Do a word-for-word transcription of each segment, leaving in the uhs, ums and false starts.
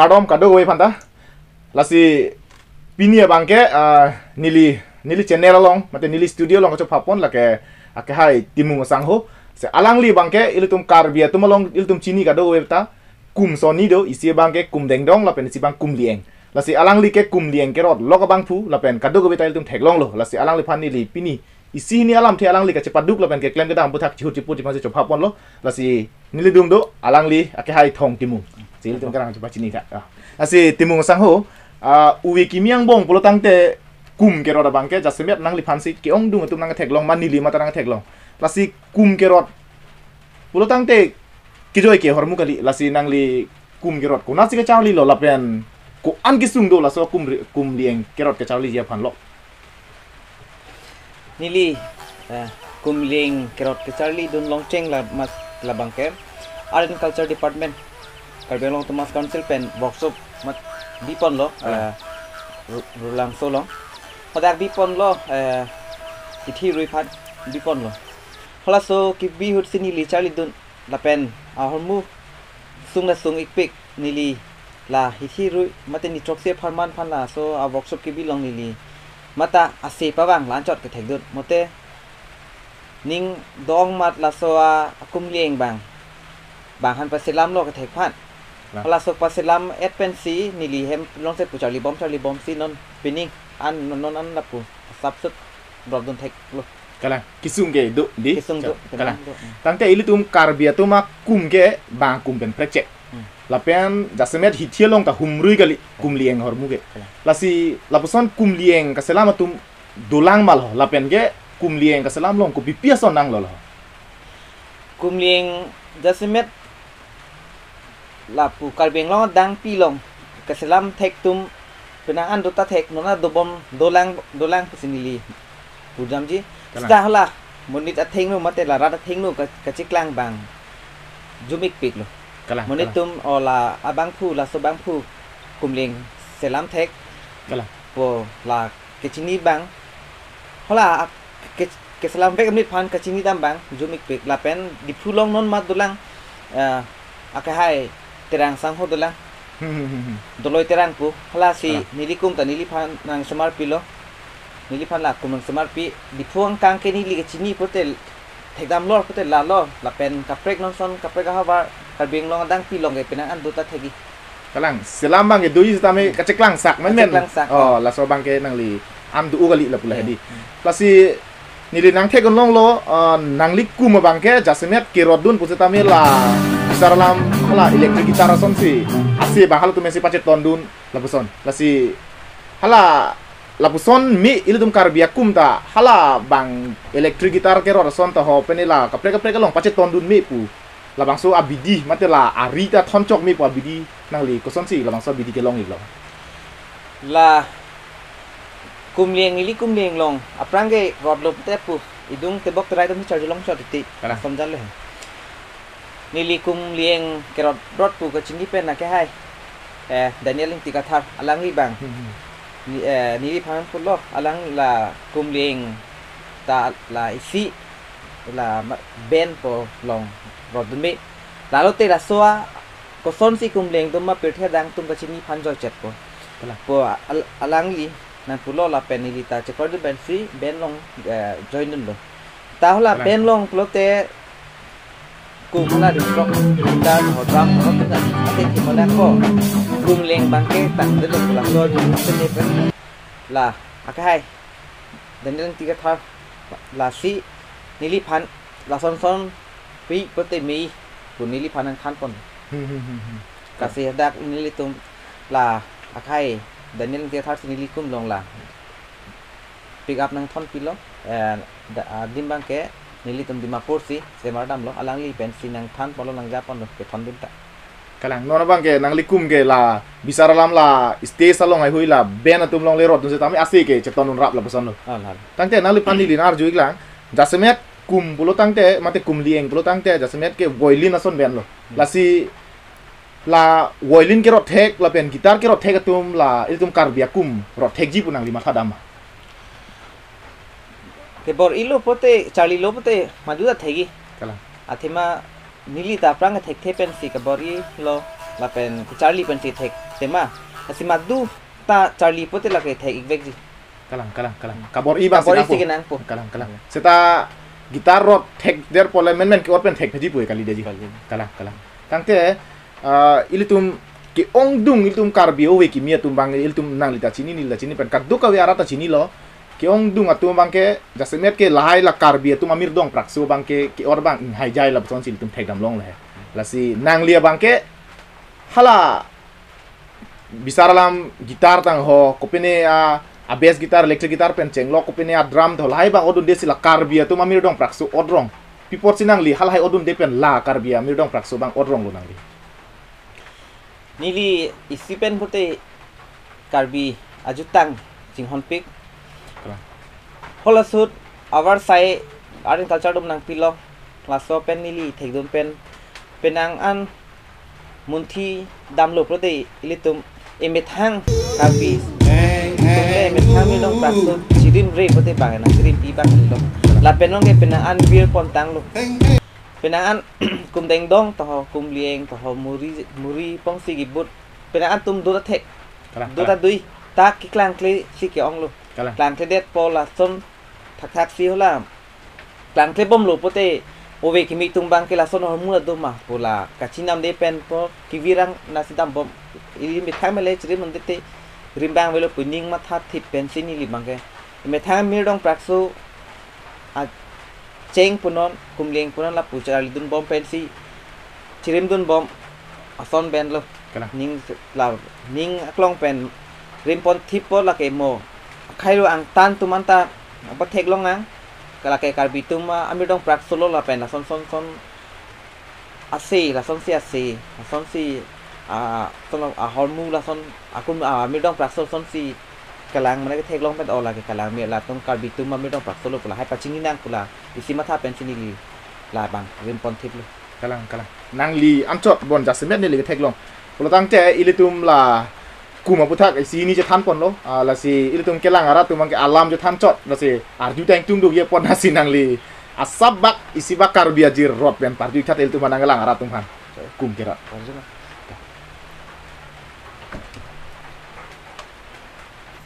Kardom kadokave aphanta. Lasi pini abangke, ah, neli, neli channel along, mate neli studio along kachopha pon lake akehai Timung Asangho. Si alangli abangke ilitum Karbi atum along ilitum chini kadokave ta kum sonni do, isi abangke Kum Dengdong lapen isi abang Kum Lieng. Lasi alangli ke Kum Lieng kerot lok abangphu lapen kadokave ta ilitum theklonglo. Lasi alangliphan neli pini isi hini alamthe alangli kachepaduk lapen keklem kedam aphuthak chihut chiput chiphan si chopha ponlo. Lasi neli dung do alangli akehai Thong Timung. Si ilitum kerang chepachini tha. Ah. Lasi Timung Asangho, ah, ove kimi angbong pulo tangte kum kerot abangke jasemet nangliphan si ke-ongdung atum nangtheklong ma neli mate nangtheklong. Lasi kum kerot pulo tangte kejoi ke ahormu kali, lasi nangli kum kerot konatsi kacharlilo lapen ko-an kesung do laso Kum Ri-, Kum Lieng kerot kacharliji aphanlo. Neli, eh, Kum Lieng kerot kacharlidun longcheng la mas labangke Art and Culture Department, Karbi Anglong Autonomous Council pen workshop mat biponlo, Kalang. eh, Ru-, Rulangso along. Hadak biponlo, eh, hithi rui aphan biponlo. Halaso kebi ahut si neli charlidun lapen ahormu sung la sung-ikpik, neli la hithi rui mate ni throksi apharman aphan laso a-workshop kebi along neli mate ase pavang la anchot kethekdun. Mate ning do-ong mat laso a-Kum Lieng abang, bang aphan paselamlo kethek aphan. Kalang. Halaso paselam-et pensi neli hem longse pu charlibom charlibomsi non pining an non, non an lapu sapsut dropdun theklo. Kalang, kesung ke do di? Kesung do, Kalang. Kesung do. Tangte ilitum Karbi atum akum ke bang akum pen prekchek. Hmm. Lapen jasemet hithi along ta humrui kali Kum Lieng ahormu ke. Kalang. Lasi lapuson Kum Lieng kaselam atum dolang ma lo, lapen ke Kum Lieng kaselam along kopipi ason nanglo lo? Kum Lieng jasemet lapu Karbi Anglong adangpi along kaselam thek atum penang an do ta thek, non an dobom dolang, dolang pusi neli pujamji. Kalang. Seta hala monit athengno mate la rat athengno ka-, kacheklang abang jum-ikpiklo. Kalang, Monit kalang. Atum o la abangphu, laso abangphu Kum Lieng selam thek. Kalang. Pu la kachini abang. Hala a-, ke-, keselam vek amonit aphan kachini dam abang jum-ikpik lapen Diphu along non mat dolang, eh, akehai Terang Sangho dolang. Hmm, hmm, hmm, hmm. Doloi Terang pu. Halasi Kalang. Neli kum ta neliphan nangsemarpilo. Neliphan la kum nangsemarpi. Diphu angkang ke neli kachini pulote thekdam lor pulote lalo. Lapen kaprek non ason kaprek ahavar Karbi Anglong adangpi along ke penang an do ta thekji. Kalang, selam abang ke doji setame Hmm. kacheklang sak men men. Kacheklang sak, Oh, oh. Laso abang ke nangli an do kali lapu la Hmm. hedi. Hmm. Lasi neli nangthek-un longlo, eh, nangli kum abang ke jasemet kerotdun pu setame la bisar alam la electric guitar asonsi ase abang halatum si pachetondun lapuson. Lasi hala lapuson me ilitum Karbi akum ta hala abang electric guitar kerot ason ta ho pen la kaprek kaprek along pachetondun me pu. Labangso abidi mate la ari ta thonchok me pu abidi nangli kosonsi labangso abidi kelong-iklo? La Kum Lieng, neli Kum Lieng along aphrang ke rotlo te pu idung tebok terai atum charjulong chot titi. Kalang. Somjan le. Neli Kum Lieng kerot rot pu kachini pen akehai, eh, Daniel Ingti Kathar alangli abang. Hmm, hmm. Ni, eh, neliphan pulo alang la Kum Lieng ta la isi la ma-, band pu along rotdun me. Lalo te laso a kosonsi Kum Lieng atum ma pirthe adang atum kachini aphan joichetpo. Kalang. Pu al-, alangli nangpulo lapen neli ta chekordun pensi band along, eh, joindunlo. Ta hala Kalang. Band along pulote kum la rimrok, guitar, ho drum, ho tuna, ate thimona ko. Kum Lieng abang ke tangdetlo laso jumut sene pen. La, akehai Daniel Ingti Kathar lasi neliphan lason son pi pulote me pu neliphan nangthanpon. Hmm, hmm, hmm, hmm. Lasi hadak nelitum la akehai Daniel Ingti Kathar si neli kum along la pick up nangthonpilo, eh, da-, adim abang ke nelitum Dimapur si semar damlo, alangli pensi nangthanponlo, nangjaponlo kethondun ta. Kalang, non abang ke nangli kum ke la bisar alam la stage along haihui la band atum along le rotdun setame ase ke chetondun rap lapusonlo. Ah, la. Tangte nangliphan neli nang-arju-iklang, jasemet kum pulo tangte mate Kum Lieng pulo tangte jasemet ke violin ason pen lo. Hmm. Lasi la violin kerot thek lapen guitar kerot thek atum la ilitum Karbi akum rot thekji pu nangli matha dam ma? Kebor-ilo pulote, charlilo pulote madu ta thekji. Kalang. Athema neli ta aphrang thekthe pensi kebor-ilo lapen charli pensi thek. Tema, lasi madu ta charli pote lake thek-ik vekji. Kalang, kalang, kalang. Kabor-i abang kabor-i si nangpo. Kenangpo. Kalang, kalang. Seta guitar rod thekder pole menmen ke-or pen thek pheji pu kali detji. Kali. Kalang, kalang. Tangte, ah, ilitum ke-ongdung, ilitum Karbi ove kimi atum abang ilitum nangli ta chini, neli ta chini pen kadokave arat ta chinilo. Ke-ongdung atum abangke jasemet ke lahai la Karbi atum amirdong prakso abangke ke-or abang inghaijai, lapuson si ilitum thekdam longle. Lasi nangli abangke hala bisar alam guitar tangho, kopine a, a bass guitar, electric guitar pen chenglok, kopine a drum tangho, lahai abang odunde si la Karbi atum amirdong prakso odrong. Pi apotsi nangli halahai odunde pen la Karbi amirdong prakso abang odronglo nangli? Neli isi pen pute Karbi ajutang chinghonpik. Kalang. Hala ahut abar sai art and culture atum nangpilo, laso pen neli thekdun pen penang an munthi damlo pute ilitum emethang Karbi, ilitum le emethang amirdong prakso chirimre pute bang nangchirimpi abang lo. Lapen nonke penang an bir pontanglo. Penang an Kumdengdong tangho, Kumlieng tangho, Muri, Muri Pongsi kibut. Penang an atum do ta thek. Kalang, do ta kalang. Dui. Ta keklangkle si ke-onglo. Kalang. Klangkledet po lason thakthak si hala klangkle bomlo pute ove kimi atum abangke lason ahormu do ma pu la kachinamde pen po kevir anat si dambom. Ili methang mele chirim nangde te rim abang avelo pu ning mathathip pensi neli abangke methang amirdong prakso acheng punon, Kumlieng punon lapu charlidun bom pensi chirimdun bom ason pen lo. Kalang. Ning la, ning aklong pen rim ponthip po lake mo. Akhai lo angtan atum anta pathek longnang. Lake Karbi atum amirdong prakso lo lapen lason son son ase, lasonsi ase, lasonsi, ah, son ahormu lason akum, ah, amirdong prakso lasonsi kelang mane kethek long pen o lake kelang me latum Karbi atum amirdong prakso lo pu lahai pachini nang pu la isi matha pensi neli labang rim ponthip lo. Kalang, kalang. Nangli anchot bon jasemet neli kethek long. Pulo tangte ilitum la kum aputhak isi hini chethan ponlo. Ah, lasi ilitum kelang arat atum abangke alam chethan chot. Lasi arju ta ingtung duk ye pon, lasi nangli asap bak isi bak Karbi ajir rod pen parju tha ilitum aphan, nangkelang arat atum aphan. Kum ke ra.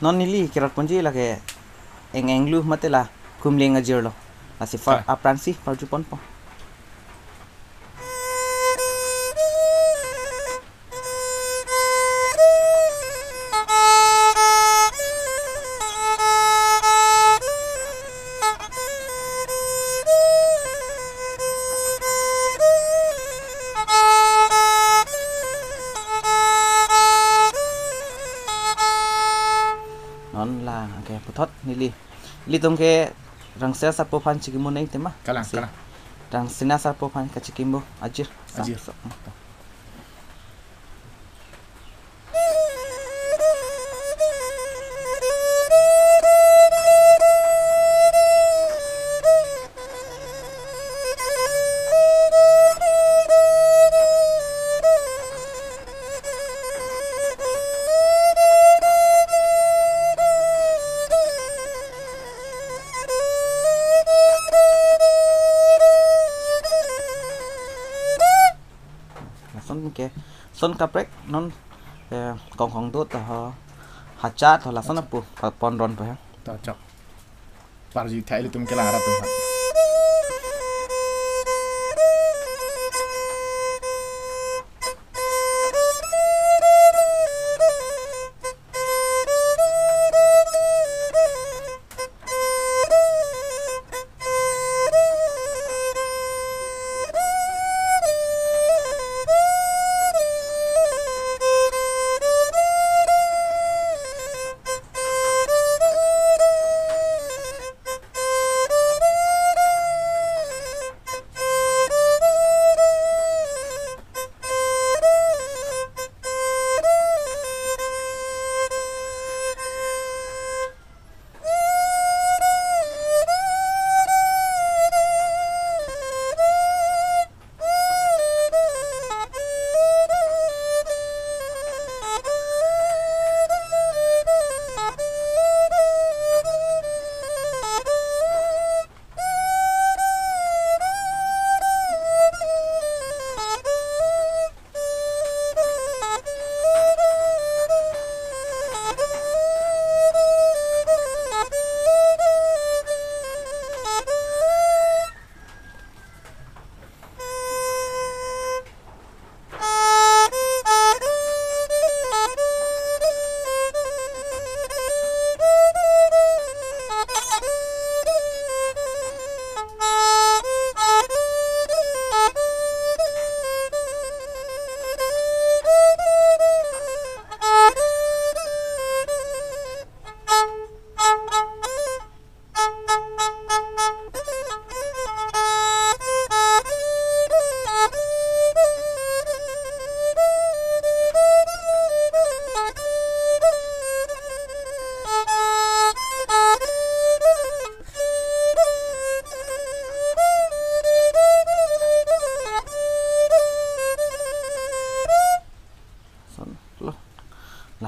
Non neli kerot ponji lake Eng Englu mate la Kumlieng ajir lo. Lasi far Ah. aphrangsi parju ponpo. Non la, okay, puthot neli. Ilitum ke Rangsina Sarpo aphan chikimo neng tema. Kalang, Si. kalang. Rangsina Sarpo aphan kachikimo ajir. Sa-, Ajir. sa-, Lason ke, son kaprek non, eh, kongkong dot ho, hachat ho, lason apu, pa-, pon ron po he. To chok. Parju tha ilitum kelang arat atum aphan.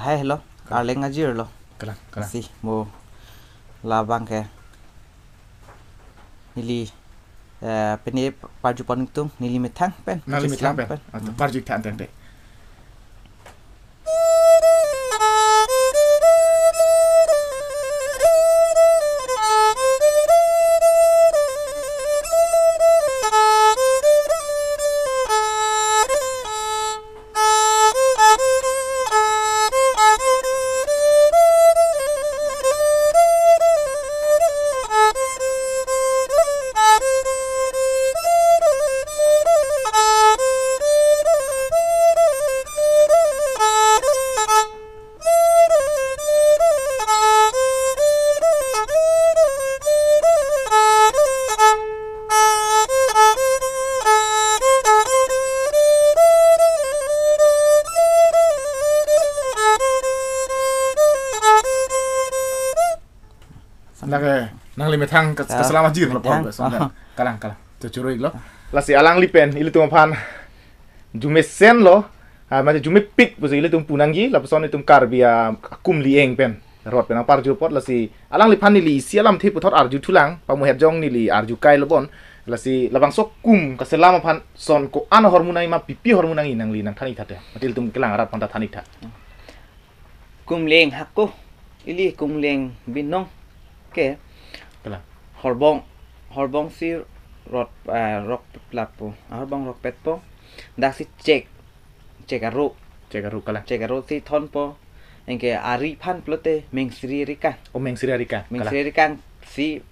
Hai, hello. Kalang. Arleng ajirlo. Kalang, kalang. Si, mo labang ke. Neli, eh, pine parju pon tung, neli methang pen. Neli methang pen. Pen. Atu, hmm, parju than tente. Lake nangli methang ke, ya, keselam ajirlo, methang. Pon, songan. Kalang, kalang. Tuchurui lo. Lasi alangli pen ilitum aphan arjumesenlo, ah, mane arjumepik pusi ilitum pu nangji, lapuson itum Karbi akumli eng pen rot pen nangparju apot, lasi alangliphan neli isi alamthe puthot arjuthulang, pamuhet jong neli arju kailo bon, lasi labangso kum keselam aphan son ko-an ahormu nangji ma, pipi ahormu nangji, nangli nangthan-ik tha te. Mati ilitum kelang arat aphanta than-ik tha. Kumleng hako, ili kumleng binong ke. Kalang. Horbong, horbong si rot, eh, rok lapu, ah, horbong rokpetpo. Dak si chek, chek aru. Chek aru, kalang. Chek aru si thonpo. Anke ari aphan pulote mengsri arikang. Oh, mengsri arikang, kalang. Mengsri arikang si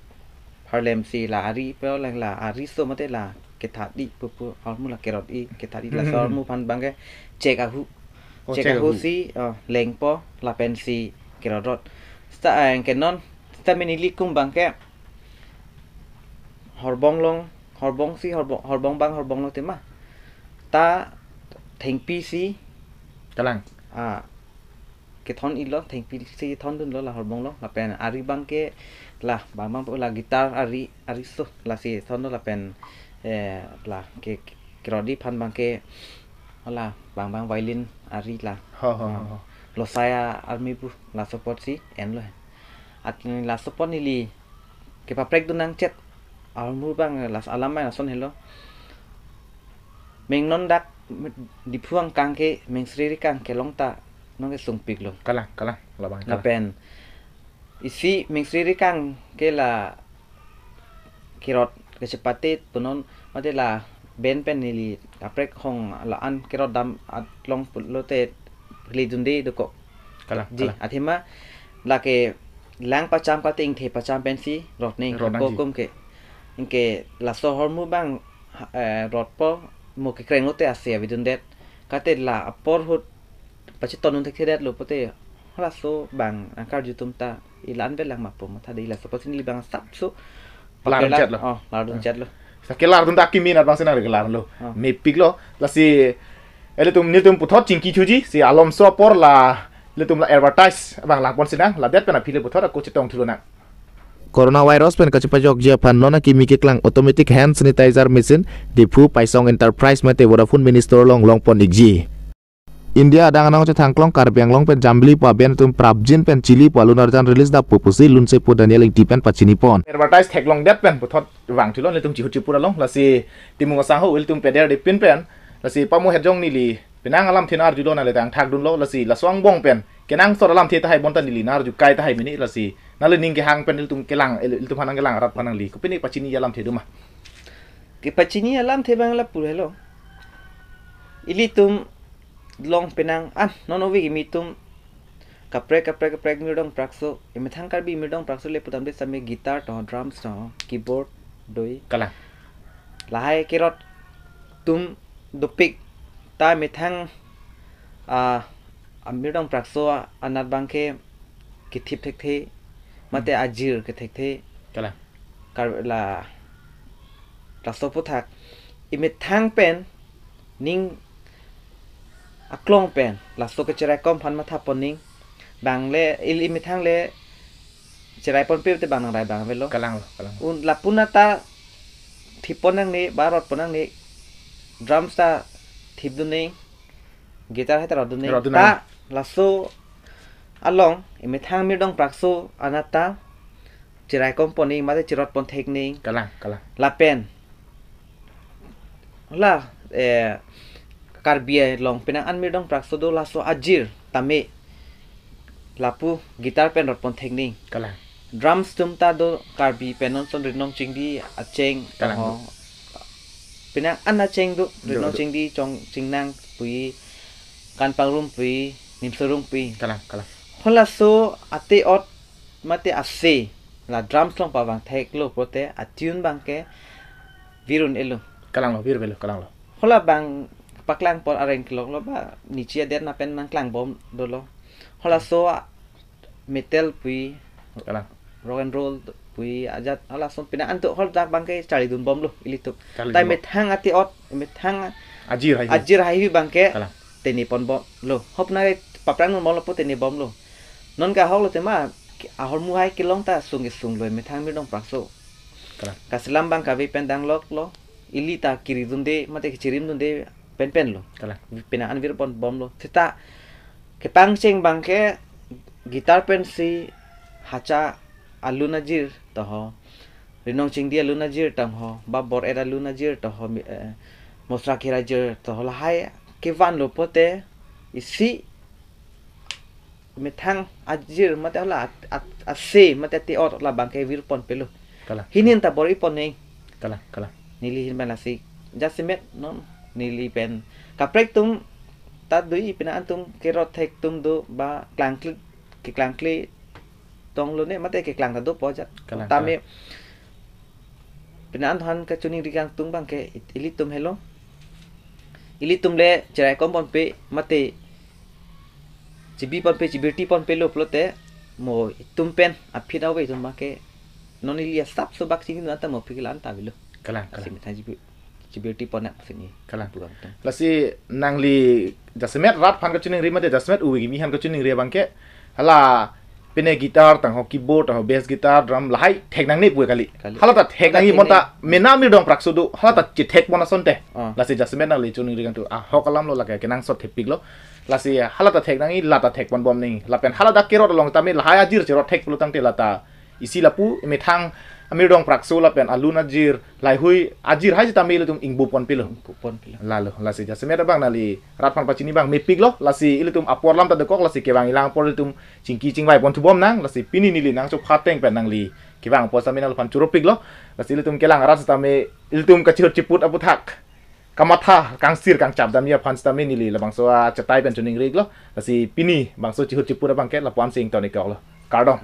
pharlem si la ari pu lang, la ari so mate la kethadi pupu, ahormu la kerot-i, kethadi, laso, hmm, ahormu aphan abang ke chek ahu. Oh, chek, chek ahu, ahu si, oh, lengpo, lapen si kerodot. Seta, eh, ke non, seta neli kum abang ke horbong along, horbong si, horbong, horbong abang, horbong along tema. Ta thengpi si. Kalang. Ah, kethon-iklo, thengpi si kethondunlo la horbong along, lapen ari abang ke la bang bang la guitar ari, ari so, lasi thonlo lapen, eh, la ke, ke, kerot-i aphan abang ke la bang bang violin ari la. Ho, ho, ho, ho. Losai army pu laso apot si enlo. At laso apot neli kepaprekdun nangchet. Ahormu abang las alam mai lason helo. Meng non dak Diphu angkang ke mengsri arikang kelong ta non kesungpiklo. Kalang, kalang, labang kalang. Lapen isi mengsri arikang ke la kerot kachepate punon mate la band pen neli kaprek hong la-an kerot dam atlong pulote phlidunde dokok. Kalang, ji, kalang. Athema lake lang pacham kate ingthe pacham pensi rot nang, rot nangji. Kum ke. Anke laso ahormu abang, eh, rotpo, mo kekreng lote ase avedundet. Kate la apor ahut pachetondun thekthedetlo pote, laso abang angkarju atum ta ila-an belang mapo matha de, laso apotsi neli abang asapso kelar, kelar, chetlo. Oh, lardun, eh, chetlo. Sa kelardun ta akimi anat abang si nang kelarlo. Oh. Mepiklo. Lasi ilitum nelitum puthot chingki thuji, si alomso apor la ilitum la advertise abang langpon sinang, ladet pen aphi le puthot ako chetong thulonang. Coronavirus pen kachepajokji aphan non akimi keklang automatic hand sanitizer machine Diphu Paisong Enterprise mate Vodafone Mini Store along longpon-ikji. India adang anong chethangklong Karbi Anglong pen Jambili pu aben atum prapjin pen chili pu alun arjan release dappo pusi lunsepo Daniel Ingti pen pachinipon. Advertise theklongdet pen puthot vangthulo nelitum chihut chipur along, lasi Timung asangho ilitum peder de pin pen, lasi pamuhet jong neli penang alamthe nang arjulo, nangle tang thakdunlo, lasi laso angbong pen kenangsot alamthe tahai bonta neli nang arju kai tahai mini, lasi nangle ning kehang pen ilitum kelang, il-, ilitum aphan nangkelang arat aphan nangli kopine pachiniji alamthe doma? Kepachini alamthe abang lapu helo. Ilitum long penang an non ove kimi atum kaprek kaprek kaprek mirdong prakso, emethang Karbi mirdong prakso le putam de same guitar to, drums to, keyboard doi. Kalang. Lahai kerot atum dopik ta methang, ah, amirdong prakso anat abang ke kethip thekthe mate, hmm, ajir kethekthe. Kalang. Kar la laso aphuthak emethang pen ning aklong pen laso kecherai kom aphan mathapon ning, bang le il emethang le cherai ponpe te bang nangrai bang avelo. Kalang, kalang. Un lapu anat ta thip pon nangne, ba rot pon nangne, drums ta thipdun nang, guitar hai ta rodun nang. Rodun nang. Ta laso along, emethang Mirdong Prakso anat ta chiraikom pon nang mate chirot pon thek nang. Kalang, kalang. Lapen la, eh, Karbi along penang an Mirdong Prakso do, laso ajir tame lapu guitar pen rot pon thek nang. Kalang. Drums atum ta do, Karbi pen non son Rinong Chingdi acheng. Kalang. Ho. Penang an acheng do, do, Rinong do. Chingdi, Chong Chingnang pu, Kan Pangrum pu, Nimso Rung pu. Kalang, kalang. Halaso ate-ot mate ase la drums along pavang theklo pulote a-tune abangke virun-elo. Kalang lo, vir velo, kalang lo. Hala abang paklang pon areng kelok lo ba, nichi adet na pen nangklang bom dolo. Halaso a-, metal pu, kalang, rock and roll pu ajat, halaso penang an do, haladak abangke charlidun bomlo ilitum. Charlidun bom. Tai methang ate-ot, methang ajir haihui, ajir haihui abangke, kalang, tene pon bomlo. Hop na paphrang dun bomlo pu tene bomlo. Non ke ahok lo tema, ahormu hai kelong ta sung ke sunglo, methang Mirdong Prakso. Kalang. Kaselam abang kave pen danglok lo. Ili ta kiri dunde, mate kechirim dunde penpen lo. Kalang. Penang an vir pon bomlo. Seta kepangcheng abangke guitar pensi Hacha alun ajir toho, Rinong Chingdi alun ajir toho, ba Bor-et alun ajir toho, mi-, eh, Mosra Kir ajir toho, lahai kevanlo pulote isi methang ajir mate hala at-, at-, ase mate ate-ot la abangke vir pon pelo. Kalang. Hinin ta bor-i pon nang. Kalang, kalang. Neli ahin pen lasi jasemet non neli pen kaprek atum ta do, penang an atum kerot thek atum do ba klangkle, keklangkle tong lo ne mate keklang ta dopo ajat. Kalang, tame, kalang. Penang an aphan kachiningri kangtung abangke it-, ilitum helo. Ilitum le chiraikom ponpe mate chibi ponpe, chibirti ponpelo pulote mo itum pen aphi ta ave itum abangke non ili asapso bak chingdun anta mo aphi kelang ta avelo. Kalang, kalang. Lasi methang chibi, chibirti pon nang sini. Kalang. Pulang tu. Lasi nangli jasemet rat aphan kachiningri mate jasemet ove kimi aphan kachiningri abangke, hala pine guitar tangho, keyboard tangho, bass guitar, drum lahai thek nangne pu kali. Kali. Hala ta thek nangji, thek nangji, mon ta mena Mirdong Prakso do, hala ta chethek pon asonte. Ah. Lasi jasemet nangli chiningri kangtung, ahok alam lo, lake kenangsot thepik lo. Lasi hala ta thek nangji, la ta thek pon bom nangji. Lapen haladak kerot along tame lahai ajir chirot thek pulo tangte la ta isi lapu methang Mirdong Prakso lapen alun ajir, lahaihui ajir hai sitame ilitum ingbu ponpelo. Ingbu ponpelo. Lalo, lasi jasemet abang nangli rat aphan pachini abang mepik lo, lasi ilitum apor alam ta dokok, lasi kevang ilang apor ilitum chingki chingvai pon thubom nang, lasi pini neli nangchopha ateng pen nangli kevang apor sitame nangli aphan chorapik lo, lasi ilitum kelang arat sitame ilitum kachihut chiput aputhak kamatha kangsir kangchap damji aphan sitame neli labangso achetai pen chiningri-ik lo, lasi pini bangso chihut chiput abangke lapu-an si ington-ik kok lo. Kardom.